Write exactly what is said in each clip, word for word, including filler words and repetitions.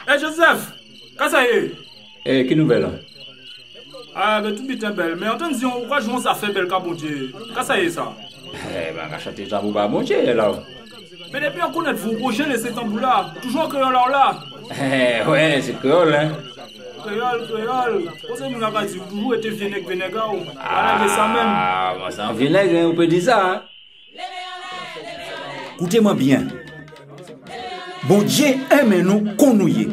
É Jozèf, ka sa yé? É ki nouvèl? A, ben tout biten bèl, mé an tann di ou ka jwé on zafè bèl ka Bondyé. Ka sa yé sa? É ben, an ka chanté tanbou ba Bondyé la. Mé dépi an konnèt vou, ou pa jen lésé tanbou-la. Toujou an kréyòl-la ou la? É wè, sé kréyòl, en. Kréyòl, kréyòl. Kon sé moun-la ka di, ou toujou rété vyé nèg, vyé nèg a ou. Ala, sé sa menm. A, bon, sé on vyé nèg, en, ou pé di sa, en. Kouté mwen byen. Bondyé enmen nou kon nou yé.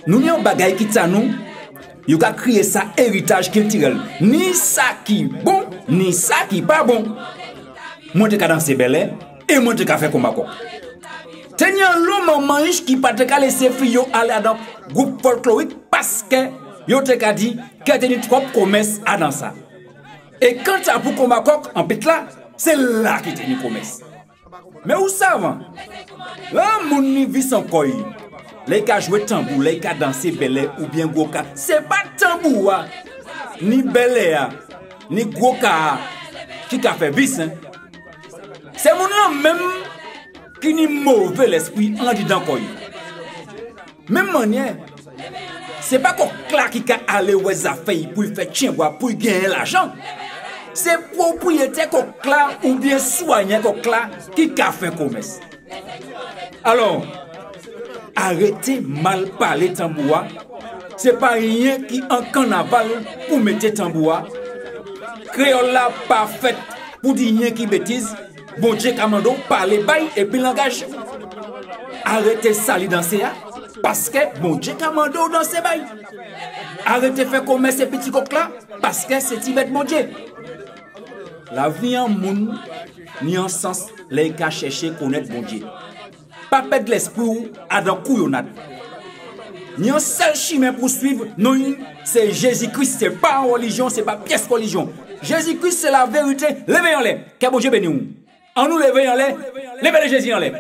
Nou ni on bagay ki ta nou, yo ka kriyé sa éritaj kiltirèl. Ni sa ki bon, ni sa ki pa bon. Mwen té ka dansé bèlè, é mwen té ka fè konba kòk. Té ni onlo manman ich ki pa té ka lésé fi yo alé adan gwoup fòlklorik paskè yo té ka di kè té ni twòp konmès adan sa. É kanta pou konba kòk an pit-la, sé la ki té ni konmès. Mé ou sav, lè on moun ni vis an kò'y, lè i ka jwé tanbou, lè i ka dansé bèlè oubyen gwoka, sé pa tanbou-a, ni bèlè-a, ni gwoka-a ki ka fè vis, en. Sé moun-lan menm ki ni mové lèspri andidan kò'y. Menm mannyè, sé pa kòk-la ki ka alé wè zafè'y pou i fè tjenbwa, pou i genyen lajan. Sé pwopriyétè kòk-la oubyen swayè kòk-la ki ka fè konmès. Alò, arété mal palé tanbou-a. Sé pa yenki an kannaval pou mété tanbou-a. Kréyòl-la pa fèt pou di yenki bétiz. Bondyé ka mandé'w palé ba'y épi langaj. Arété sali dansé-a, paskè Bondyé ka mandé'w dansé ba'y. Arété fè konmès épi ti kòk-la, paskè sé ti bèt Bondyé. Lavi an moun ni on sans lè i ka chèché konnèt Bondyé. Pa pèd lèspri'w adan kouyonnad. Ni on sèl chimen pou swiv, non'y sé Jézi Kris, sé pa on rèlijyon, sé pa pyès rèlijyon. Jézi Kris sé lavérité. Lévé anlè. Kè Bondyé béni'w. Annou lévé anlè. Lévé lé Jézi anlè.